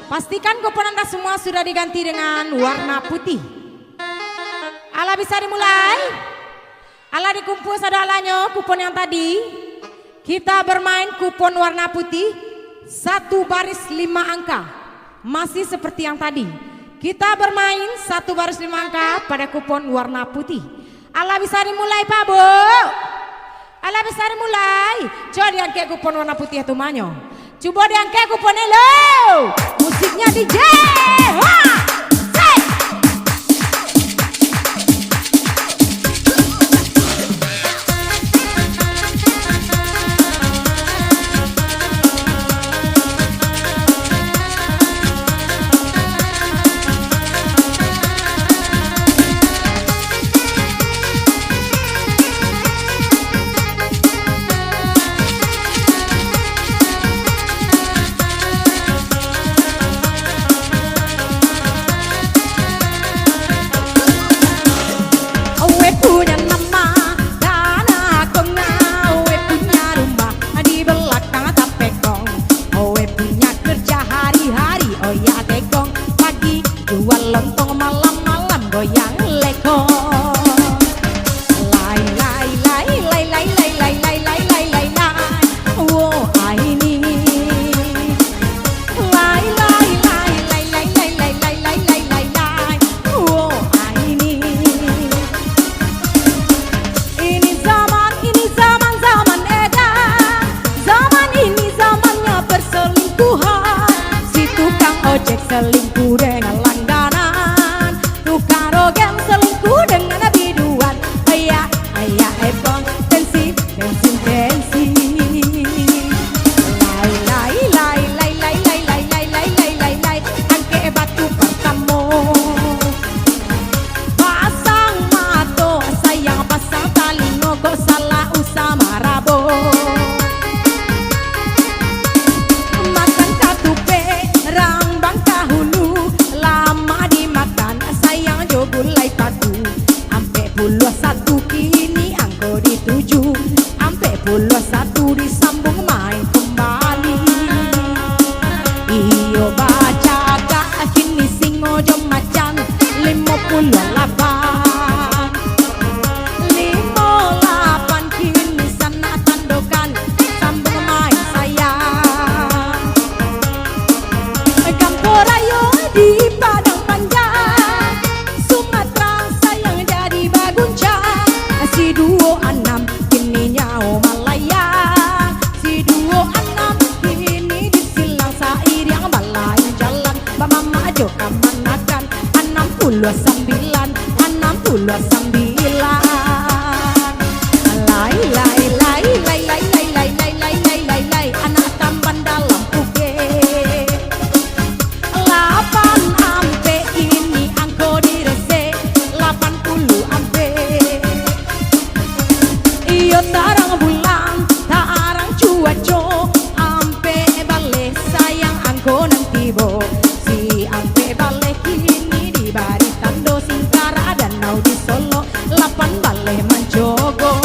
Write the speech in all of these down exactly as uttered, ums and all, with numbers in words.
Pastikan kupon Anda semua sudah diganti dengan warna putih. Alah bisa dimulai? Alah dikumpua sadonyo kupon yang tadi. Kita bermain kupon warna putih, satu baris lima angka. Masih seperti yang tadi. Kita bermain satu baris lima angka pada kupon warna putih. Alah bisa dimulai, Pak, Bu? Alah bisa dimulai? Cubo diangkek kupon warna putih tu manyo. Cubo diangkek kuponnyo lo. Musiknya D J. Ha! Sek! Owe punya nama, tanah konga, owe punya rumah di belakang tapekong. Owe punya kerja hari-hari, oya tekong. Pagi jual lontong, malam-malam goyang lekong. Lai, lai, lai. Wo, ai ni. Lai, lai, lai. Wo, ai ni. Ini zaman, ini zaman, zaman edan. Zaman ini zamannya perselingkuhan. Si tukang ojek selingkuh dengan langganan. Tukang rogen selingkuh dengan biduan. Aya, aya, epong, tensi, tensi, tensi. Lai, lai, lai. Angkek batu partamo. Pasang mato, sayang, pasang talingo, kok salah usah marabo. Makan katupek, rambang kahulu, lama dimakan, sayang, jo gulai paku. Ampek puluah satu kini angko dituju, ampek puluah satu disambung main kembali. Iyo bacakak kini singo jo macan, limo puluah lapan. Limo lapan kini sanak tandokan, sambung main sayang. Kampuang rayo di Padang Panjang, Sumatera sayang jadi baguncang. Si duo anam kini nyawo malayang, si duo anam kini disilang sairiang balayang jalan, bamamak jo kamanakan. Anam puluah sambilan, anam puluah sambilan. Lai, lai, lai. Anak tampan dalam pukek. Lapan ampek kini angko diresek, lapan puluah ampek. Iyo tarang bulan, tarang cuaco, ampek baleh sayang angko nan tibo. Si ampek baleh kini dibari tando singkara danau di Solok, lapan baleh mancogo.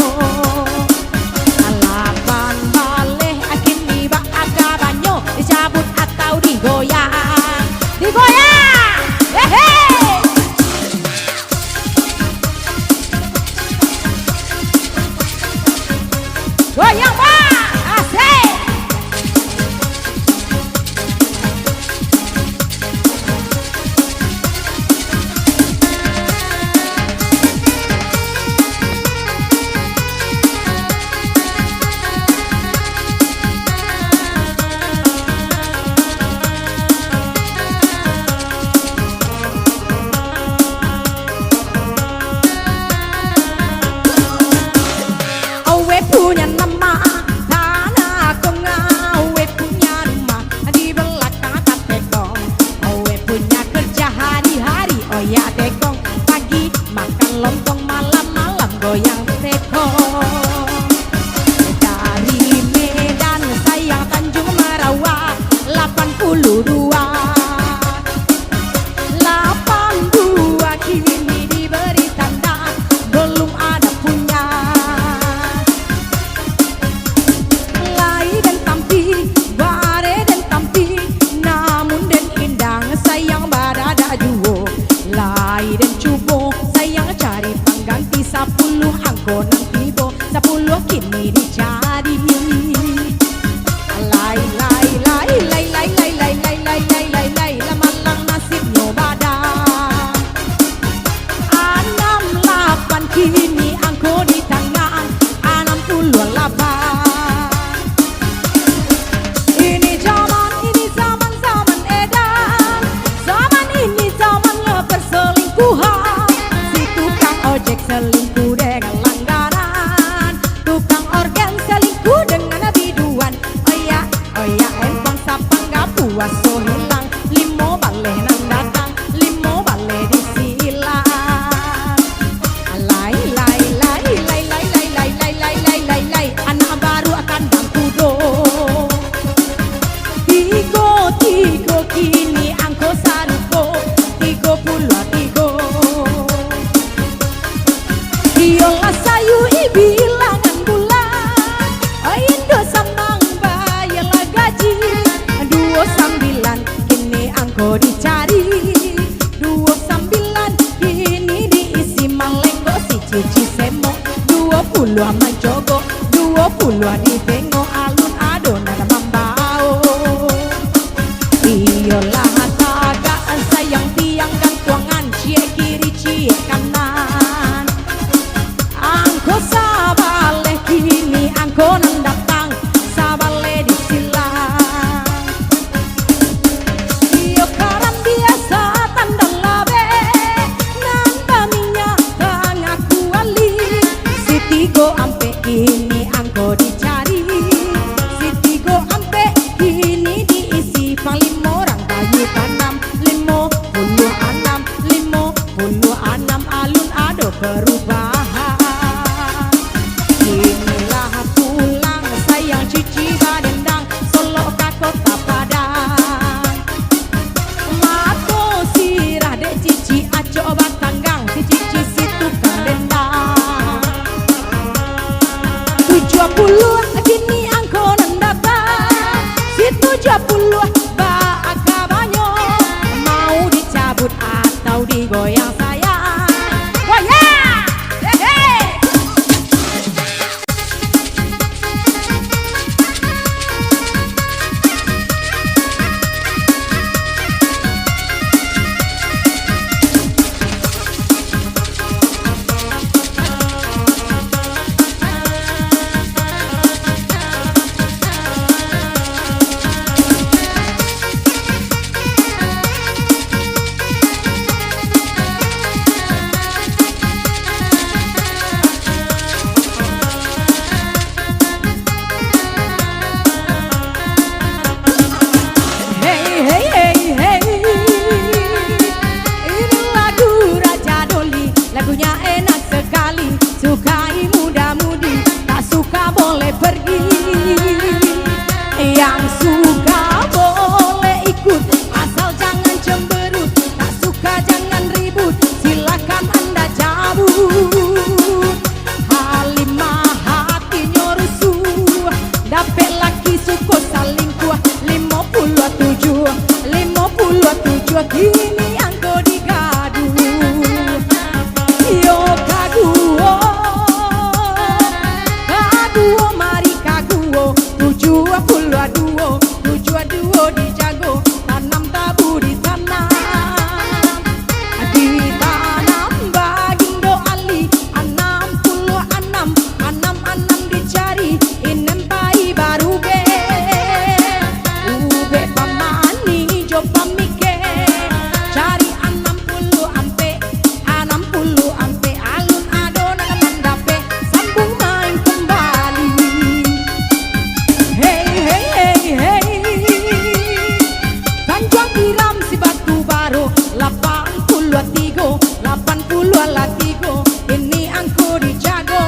Lapan baleh kini baa kabanyo, dicabut atau digoyang? Digoyang! Hehe! Goyang, Pak! Asik! Dicari duo sambilan, kini diisi malenggo. Si Cici semok, duo puluah mancogok, duo puluah ditengok, alun ado nan mambaok. Iyolah tagak sayang tiang gantuangan, ciek kiri ciek kanan. Angko sabaleh kini angko nan datang, sabaleh di silang. Iyo karam biasa tando labeh, nan baminyak tangah kuali. Si tigo ampek kini angko dicari, si tigo ampek kini diisi. Panglimo urang kayu tanam, limo puluah anam, limo puluah anam alun ado parubahan. Kinilah pulang sayang Cici badendang, Solok ka Kota Padang. Mato sirah dek Cici, acok batanggang, si Cici si tukang dendang. Tujuah puluah kini angko nan datang, si tujuah puluah baa kabanyo, mau dicabut atau digoyang sayang? Goyang! Hehe! Hei, hei, hei, hei. Ini lagu Raja Doli, lagunya enak sekali. Sukai muda-mudi, tak suka boleh pergi. Yang suka boleh ikut, asal jangan cemberut. Tak suka jangan ribut, silakan anda cabut. Halimah hatinyo rusuh, dapek laki suko salingkuah. Limo puluah tujuah, limo puluah tujuah, kini angko digaduh. Iyo kaduo, kaduo mari kaduo, tujuah puluah duo, tujuah duo dijago, tanam tabu ditanam. Ditanam bagindo Ali, anam puluah anam, anam-anam dicari, inem pai barubek. Ubek pamani jo pamikek, cari anam puluah ampek, anam puluah ampek, alun ado nan mandapek, sambung main kembali. Hei, hei, hei, hei. Tanjuang Tiram si Batu Baro, lapan puluah tigo, lapan puluah lah tigo, ini angko dijago.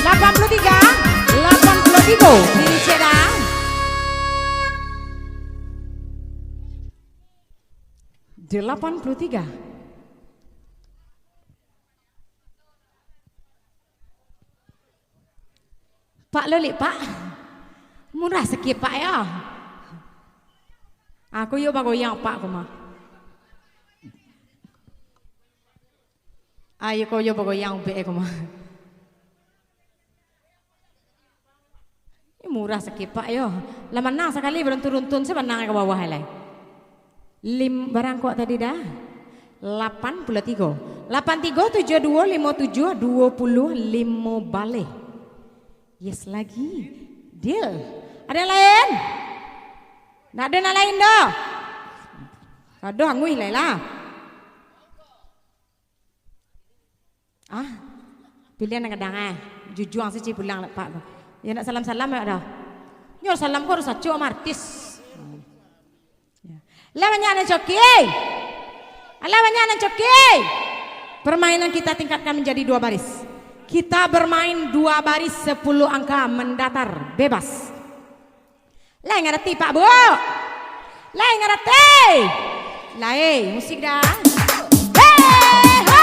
Lapan puluah tiga, lapan puluah tigo, ini cedang. Delapan puluh tiga. Pak Lolik, Pak. Murah sakik, Pak, yo. Aku yo bagoyang, Pak, ko mah. Ayo ko yo bagoyang ubek ko mah. Ih, murah sakik, Pak, yo. Lah manang sakali baruntun-runtun, sabanang ka bawah lai. Lim-, barang kok tadi dah? Lapan puluah tigo. Lapan tigo tujuah duo limo tujuah duo puluah limo baleh. Yes lagi. Deal. Ada yang lain? Ndak ada nak lain doh? Aduh, anguih lai lah. Ah, pilihan nan gadang, eh. Jujuang sajo pulang lepak ko. Ya, nak salam-salam ya dah. Nyo salam ko harus acok sama artis. Ya. Lah banyak nan coki. Lah banyak nan coki. Permainan kita tingkatkan menjadi dua baris. Kita bermain dua baris sepuluh angka mendatar bebas. Lai ngarati, Pak, Bu? Lai ngarati? Lai, musik dah. Hei, ha!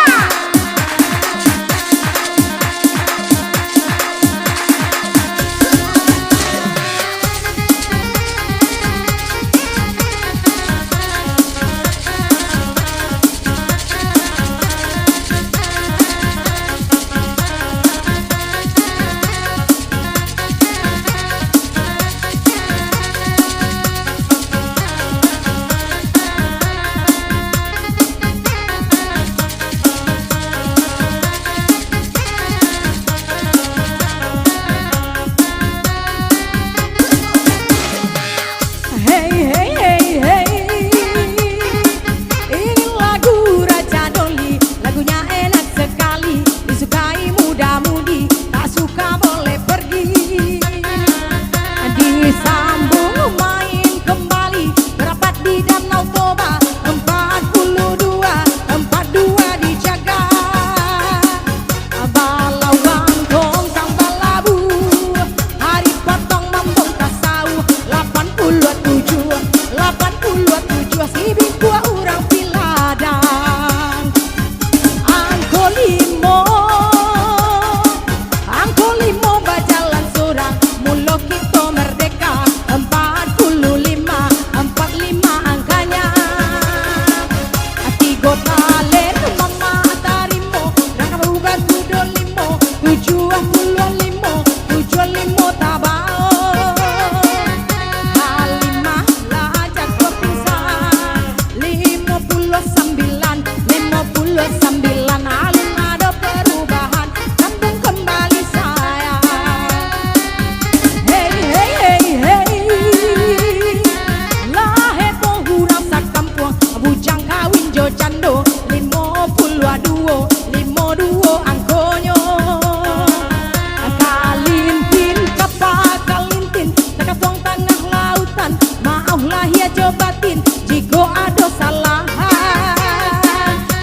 Jo batin, jiko ado salah,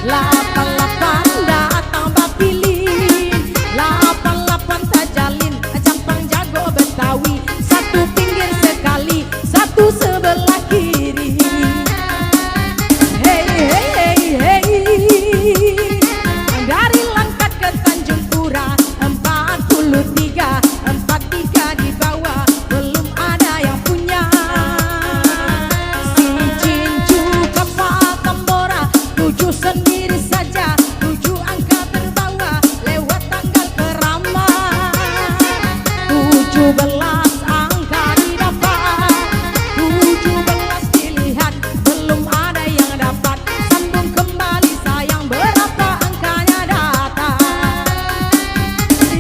lapan lapan datang bapilin, lapan lapan tajalin, campang jago Betawi, satu pinggir sekali, satu sebelah kiri. Hei, hei, hei, hei. Dari Langkat ke Tanjung Pura, empat puluh tiga, empat tiga di bawah, belum ada yang punya. Si Cincu Kapa Tambora, tujuh sendiri saja, tujuh angka terbawa, lewat tanggal keramat. Tujuh belas angka didapat, tujuh belas dilihat, belum ada yang dapat. Sambung kembali sayang, berapa angkanya dapat.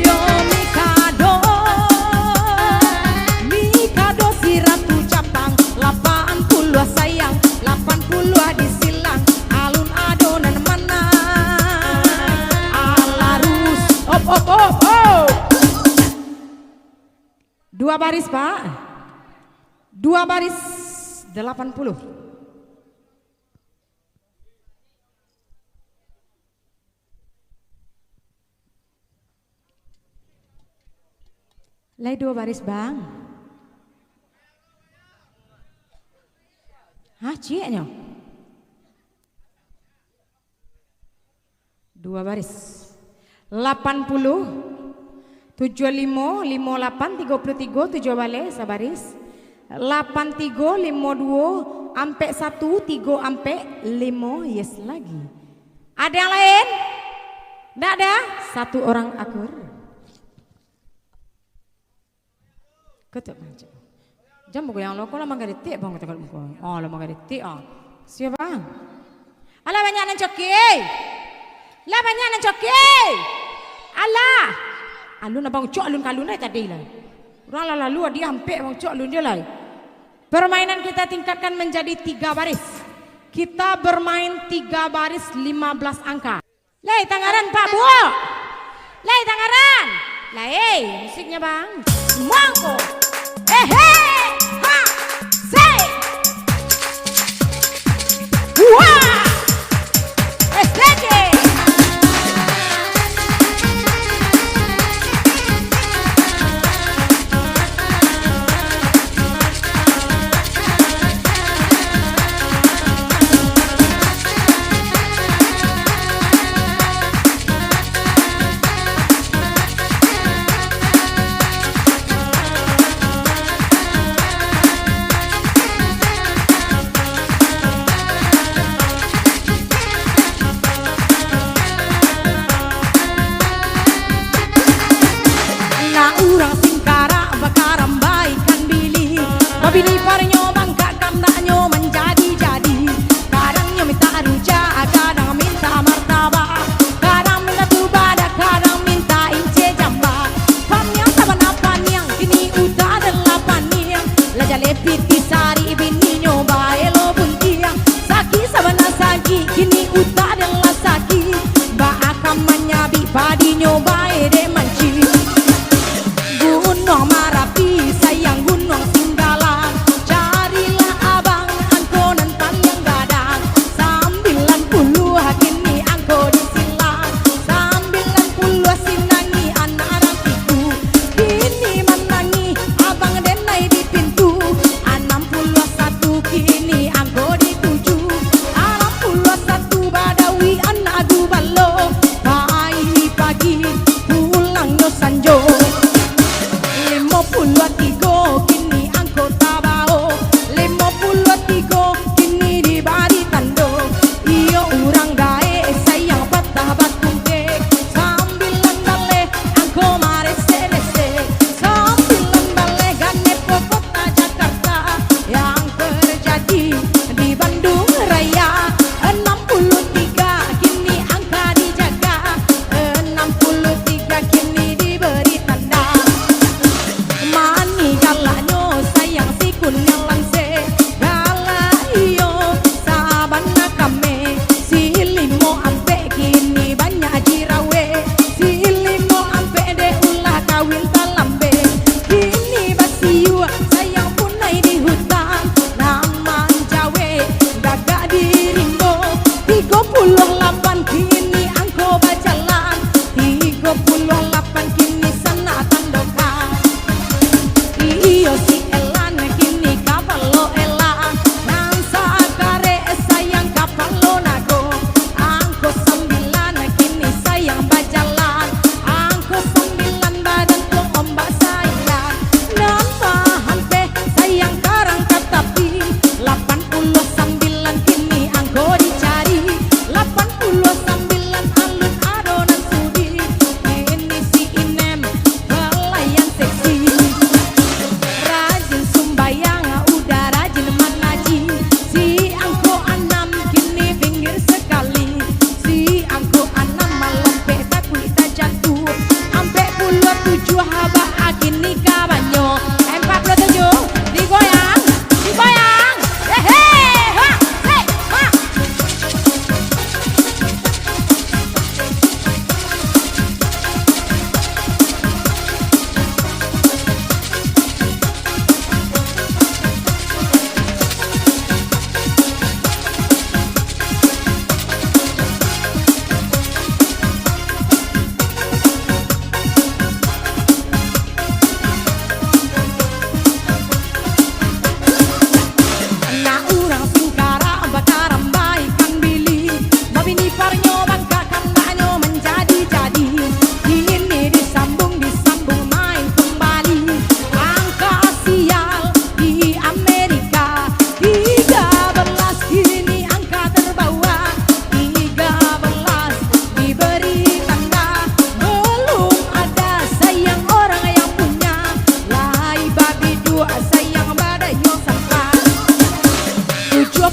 Yo Mikado, Mikado si Ratu Capang, lapan puluah sayang, lapan puluah disilang, alun ado nan manang. Alarus, op, op, op, op. Dua baris, Pak. Dua baris, delapan puluh. Lai duo baris, Bang? Hah, cieknyo? Duo baris. Lapan puluh, tujuah limo, limo lapan, tigo puluh tigo, tujuah baleh, sabaris. Lapan tigo, limo duo, ampek satu, tigo ampek, limo, yes lagi. Ada yang lain? Ndak ada? Satu orang akur. Ketuk macam. Jan bagoyang lo, ko lah manggaretek, Bang, kata muko. Oh, lah manggaretek, ah. Sia, Bang? Alah, banyak nan coki. Lah, banyak nan coki. Alah. Alun, Abang, cok alun kalun dari tadi lah. Urang lah lalu, dia ampek, Bang, cok alun dia lah. Permainan kita tingkatkan menjadi tiga baris. Kita bermain tiga baris lima belas angka. Lai tangaran, Pak Buok? Lai tangaran? Lai, musiknya, Bang. Mangko. Ehe, ha, se. Wah. S D J.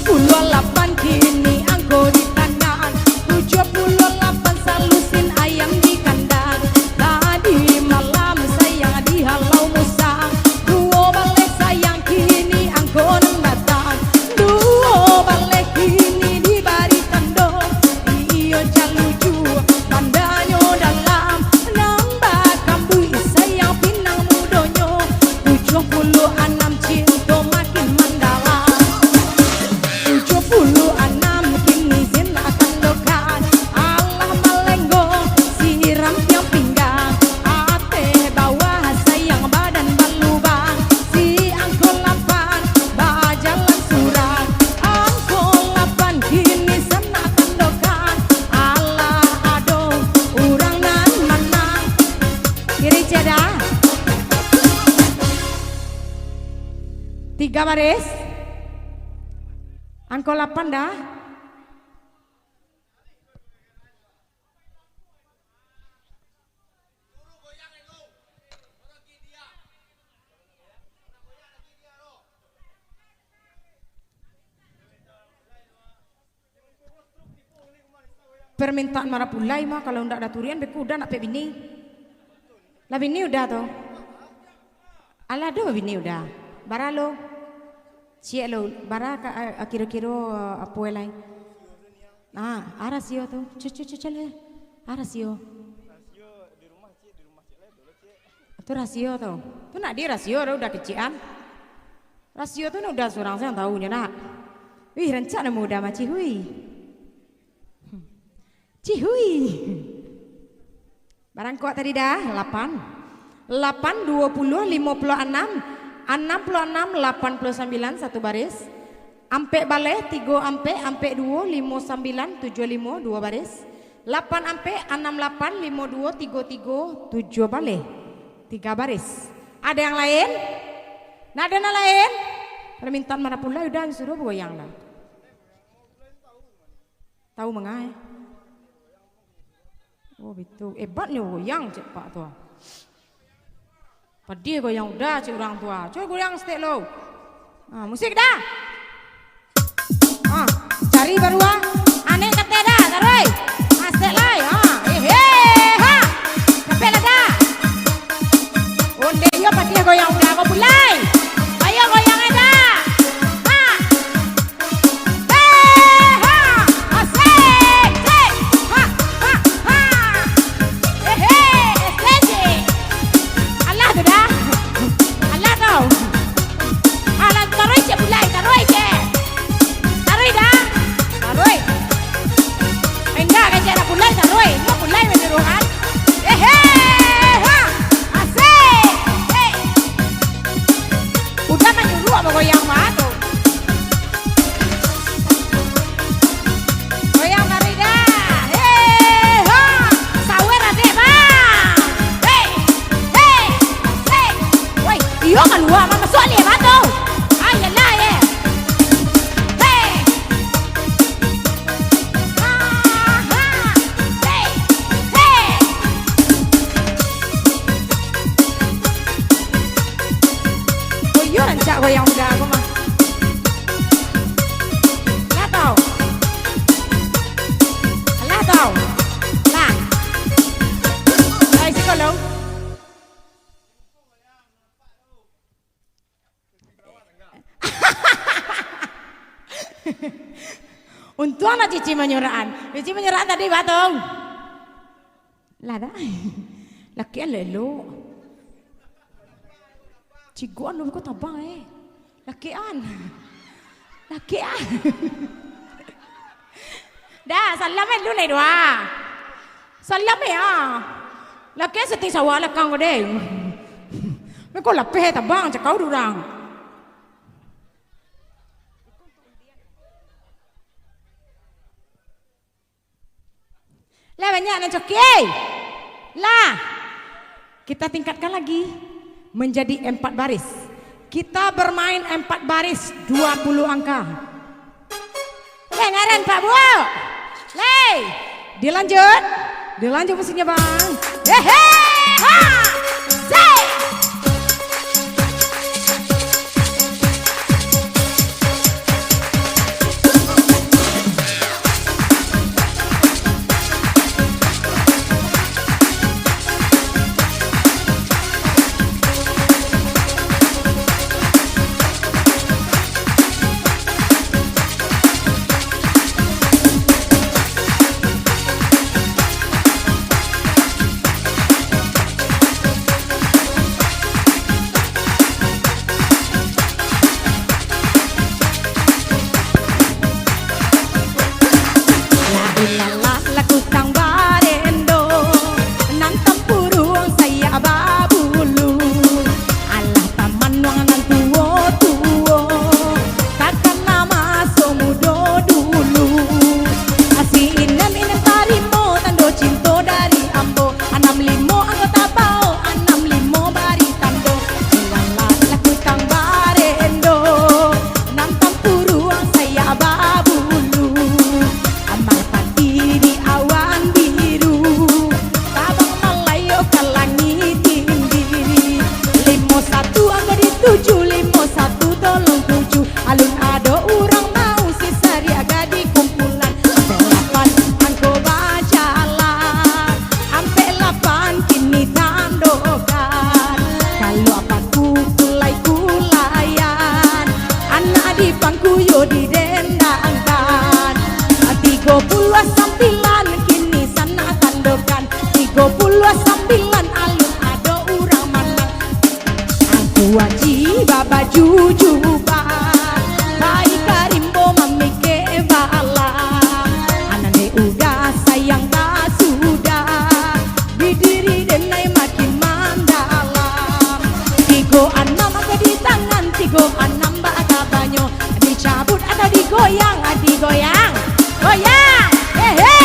Puluah lapan kini angko di tangan, tujuah puluah lapan salusin ayam di kandang. Tadi malam sayang dihalau musang, duo baleh sayang kini angko nan datang. Duo baleh kini dibari tando, iyo caluju bandanyo dalam. Nan bakambuik sayang pinang mudonyo, tujuah puluah anam cinto makin mandalam. Tujuah puluah anam kini Zin akan dokan. Alah malenggo, siram tiang pinggang. Ateh bawah sayang badan balubang. Si angko lapan bajalan surang. Angko lapan kini San akan dokan. Alah ado urang nan manang. Kiri ceda. Tiga baris. Angko lapan dah. Permintaan marapulai mah, kalau ndak daturian, beko Uda nak pek bini. Lah bini Uda tu. Alah, ado bini Uda. Bara lo? Ciek lo, bara ka, a, kiro-kiro, apo lai? Ah, a rasio tu. Cu, cu, cu, cu, le. A rasio. Tu rasio tu. Tu nak di rasio, Uda kecek an. Rasio tu Uda surang se nan tahu nyo nak. Wih, rancak namo Uda mah, Cihui. Hmm. Cihui. Barangkok tadi dah, lapan. Lapan, duo puluah, limo puluah anam, anam puluah anam, lapan puluah sambilan, satu baris. Ampek baleh, tigo ampek, ampek duo, limo sambilan, tujuah limo, dua baris. Lapan ampek, anam lapan, limo duo, tigo tigo, tujuah baleh, tiga baris. Ada yang lain? Ndak ada nan lain? Permintaan marapulai Uda, suruah bagoyang dah. Tahu manga, eh? Oh, betul. Hebatnyo goyang cek Pak tu. Padih goyang Uda, cek urang tu. Cubo goyang saketek lo. Ah, musik dah. Ah, cari baru ah. Anek kate dah, taruih. Asek lai. Ah, eh, eh, ha. Capek lah dah. Onde iyo padih goyang Uda ko pulai. Ayo goyang dah. Ha. Hei, ha, asik, cik, ha, ha, ha. Hei, hei, asik, cik. Alah tu dah. Alah tau. Alah, taruih cik pulai, taruih cik. Taruih dah. Taruih. Indak, kecek nak pulai, taruih. Indak pulai, manyuruah kan. Hei, hei, ha. Asik. Hei. Uda manyuruah bagoyang mah tu. Goyang taruih dah. Hei, ha. Sawer adek, bang. Hei, hei, hei. Woi, iyo kalua, mah masuak ni, mah tu. Ah, iyolah, ye. Hei. Ha, ha. Hei, hei. Oh, iyo rancak goyang Uda ko mah. Lah tau. Lah tau. Lah. Ai, siko lo. Untuang lah Cici manyuruahan. Cici manyuruahan tadi, batong. Lah dah. Lakian lah elok. Cigoan lu ko tabang, eh. Lakian. Lakian. Dah, salam eh dulu, lai dua. Salam eh, ah. Lakian seting sawah lakang ko deh. Meko lapeh tabang cakau durang. Lah banyak nan coki. Lah. Kita tingkatkan lagi menjadi empat baris. Kita bermain empat baris dua puluh angka. Dengaran, Pak Bu. Lei. Dilanjut. Dilanjut musiknya, Bang. Hehe. Ha. Say. Goyang, adi goyang, goyang, hehe.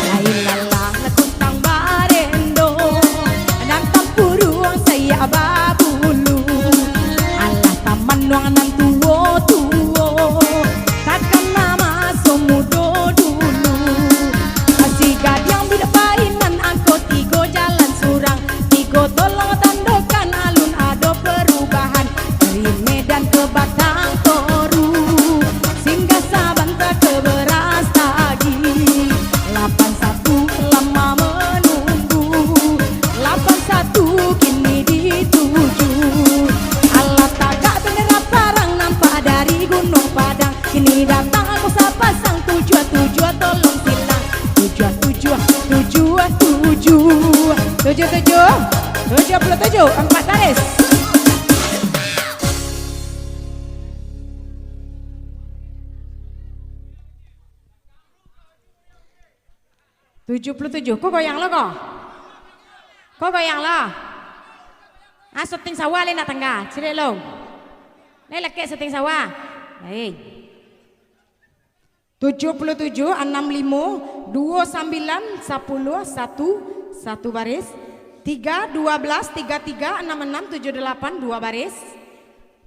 Lain lalah kutang barendo, nan tampuruang saiak babulu. Alah tamanuang nan tuo-tuo, takana maso mudo dulu. Asi gadiang bilik painan, angko tigo jalan surang, tigo tolong tandokan, alun ado perubahan. Dari Medan ke Batang Toru, singgah sabanta ke Beras Tagih. Lapan satu lama menunggu, lapan satu kini dituju. Alah tagak bendera parang nampak dari Gunung Padang. Kini datang aku sapasang, tujuah-tujuah tolong silang. Tujuah-tujuah, tujuah-tujuh. Tujuh-tujuh, tujuh puluh tujuh, empat baris. Tujuh puluh tujuh. Ko goyang lo ko? Ko goyang lo? Ah, syuting sawah lai nak tangga. Cilik lo. Lai lakek syuting sawah. Hei. Tujuh puluh tujuh, anam limo, duo sambilan, sapuluah, satu, satu baris. Tiga, dua belas, tiga tiga, anam anam, tujuah dalapan, dua baris.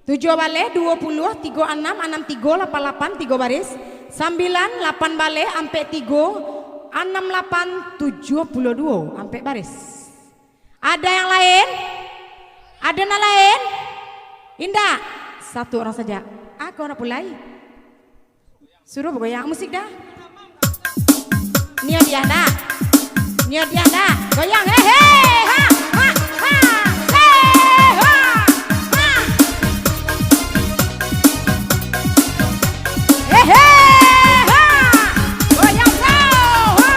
Tujuah baleh, duo puluah, tigo anam, anam tigo, lapan lapan, tigo baris. Sambilan, lapan baleh, ampek tigo, anam lapan, tujuah puluah duo, ampek baris. Ada yang lain? Ada nan lain? Indak? Satu orang saja. Ako nak pulai. Suruh bagoyang musik dah. Nio diah dah. Nio diah dah. Goyang, hehe, ha, ha, ha, he, ha, ha. Hehe, ha. Goyang, bro, ha.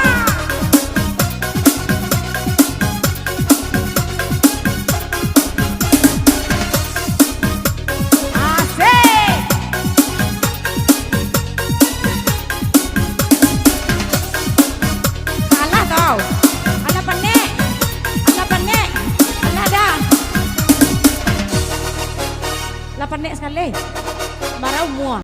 Asik. Alah tau. Alah panek. Alah panek. Alah dah. Lah panek sakali. Bara umua.